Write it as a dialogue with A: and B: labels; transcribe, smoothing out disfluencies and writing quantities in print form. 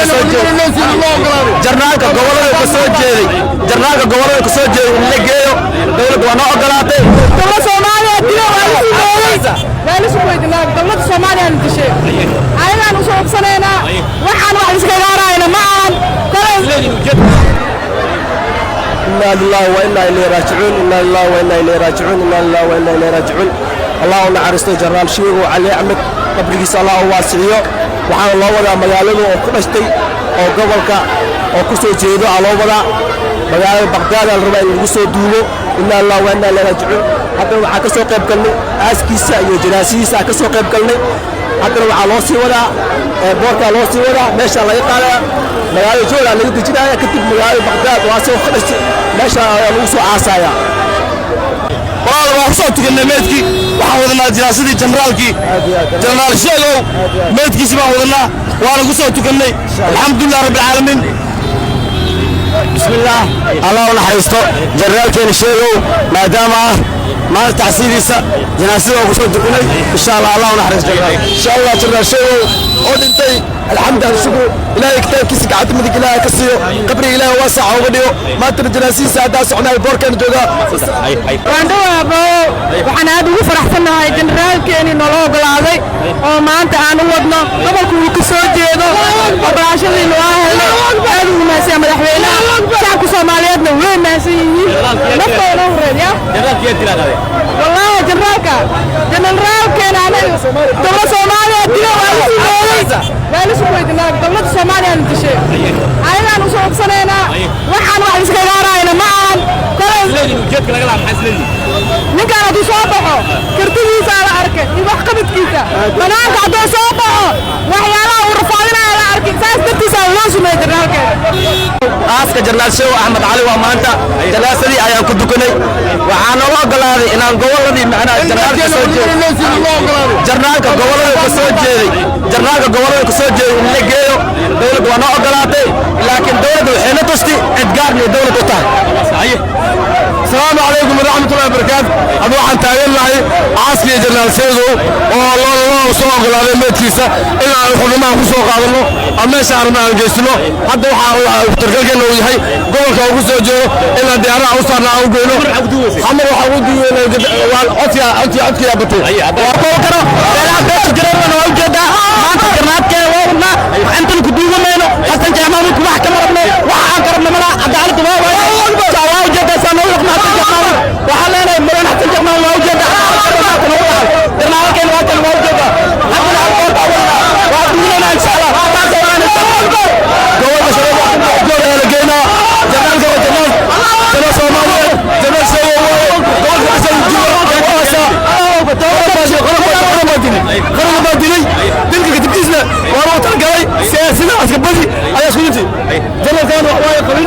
A: soo jeeday, jarnaalka gobolada ka soo jeeday, jarnaalka gobolada ka soo jeeday in la geeyo. Dowladda waa noo ogolaatay.
B: Dowladda Soomaaliya dilo waa la sumeeyey, waa la sumeeyey. Dowladda Soomaaliya aan dishay, ayagaan usoo hubsanaynaa. Waxaan wax iskaga harayna ma ahan kale.
A: إنا لله وإنا إليه راجعون، إنا لله وإنا إليه راجعون، إنا لله وإنا إليه راجعون. Allah u naxariisto Jenaraal Sheegow Cali Axmed, qabrigiisa Allah u waasiciyo. Waxaana loo wadaa magaalada oo ku dhashtay oo gobolka oo ku soo jeedo aa loo wadaa magaalada Baqdaad aa la rabaa in lagu soo duubo. إنا لله وإنا إليه راجعون. Haddana waxaa ka soo qayb galnay aaskiisa iyo janaasihiisa ka soo qayb galnay. Haddana waxaa loo sii wadaa boorkaa loo sii wadaa, meeshaa laga qaadaya, magaalada Joola laga dejinaya, kadib magaalada Baqdaad oo asagoo ka dhashtay meesha ayaa lagu soo aasaya.
C: Walaal, waan kusoo tukannay meedkii. Waxaan wadanaa jinaasadii generaalkii, Jenaraal Sheegow meedkiisi baan wadanaa, waana ku soo tukannay. Alxamdulilah rabbi alcaalamiin.
A: Bismillaah, Allah u naxariisto generaalkeena Sheegow. Maadaama ah maanta tacsiidiisa, janaasada waan kusoo tukanay. Insha Allah, Allah u naxariisto jenaraal. Insha Allah, Jenaraal Sheegow oo dhintay, alxamdu shukru. Ilaahay kitaabkiisa gacanta midig Ilaahay ka siiyo, qabriga Ilaahay waasaca uga dhigo. Maantana janaasihiisa haddaa socnaa, boorkeena joogaa.
B: Waan dhawaabo. Waxaan aad ugu faraxsannahay generaalkeeni nala ogolaaday oo maanta aan u wadno gobolka uu ka soo jeedo. Ogolaashadiina waa helnay. Aad ugu mahadsan madaxweynaha, shacabka Soomaaliyeedna way mahadsan yihiin, naftooda noo horeed ya. Wallaahi generaalka, generaalkeena anaga dowladda Soomaaliya dilo waa la sumeeyey, waa la sumeeyey. Dowladda Soomaaliya aan dishay, ayagaan usoo hubsanaynaa. Waxaan wax iskaga harayna ma ahan kale. Ninkaan hadduu soo baxo, kartidiisa la arkay iyo waxqabadkiisa banaanka. Hadduu soo baxo, waxyaalaha uu rafaadinaya la arkay. Saas dartiisa loo sumeeyey generaalkeena.
A: Aaska Jenaraal Sheegow Axmed Cali waa maanta. Janaasadii ayaan ku dukanay. Waxaa noola ogolaaday inaan gobolladii, macnaha generaalka soo jeeday, jarnaalka gobolada ka soo jeeday, jarnaalka gobolada ka soo jeeday in la geeyo. Dowladda waa noo ogolaatay, laakiin dowladda waxay na tusti cid gaarna ay dowlad u tahay.
C: Asalaamu calaykum waraxmatullahi wabarakaatu. Hadda waxaan taagan nahay aaskii Jenaraal Sheegow oo loo soo ogolaaday meedkiisa inaan xubnimaha ku soo qaadanno ama meesha arna aan geysano. Hadda waxaa tarkalkeena uu yahay gobolka uu ku soo jeedo inaan diyaaraha u saarna, aan u geyno Xamar. Waxaa ugu duweynaa codkiga, codkiga, codkiga batay.
A: Karo beelaha beesha jareerwana waa ujeedaa. Maanta jarnaadkeena waa wadnaa, intan ku duugamayno. Xasan Sheekh Maxamuud wax kama rabno, waxa aan ka rabno malaha. Cadaaladda waa waay, waa ujeedaa saa noogu dhaqma Xasan Sheekh Maxamuud. Waxaan leenahay mudan Xasan Sheekh Maxamuud, waa ujeedaa jarnaalkeena waa kan, waa ujeedaa. Haddana alkoorta wadnaa, waa duuganayna insha Allah.
C: Gobolka Shabeelle ayaa la geynaa janaalka. Waa janaal, janaal Soomaaliyeed, janaal Sheego waaye. Gobolka xasan jiro ee ku haysaa qaranka baa dilay. Dilka kadibkiisna waa loo talagalay. Siyaasada askabadi ayaa isku dhintay. Janaalkan wax waaye qabin.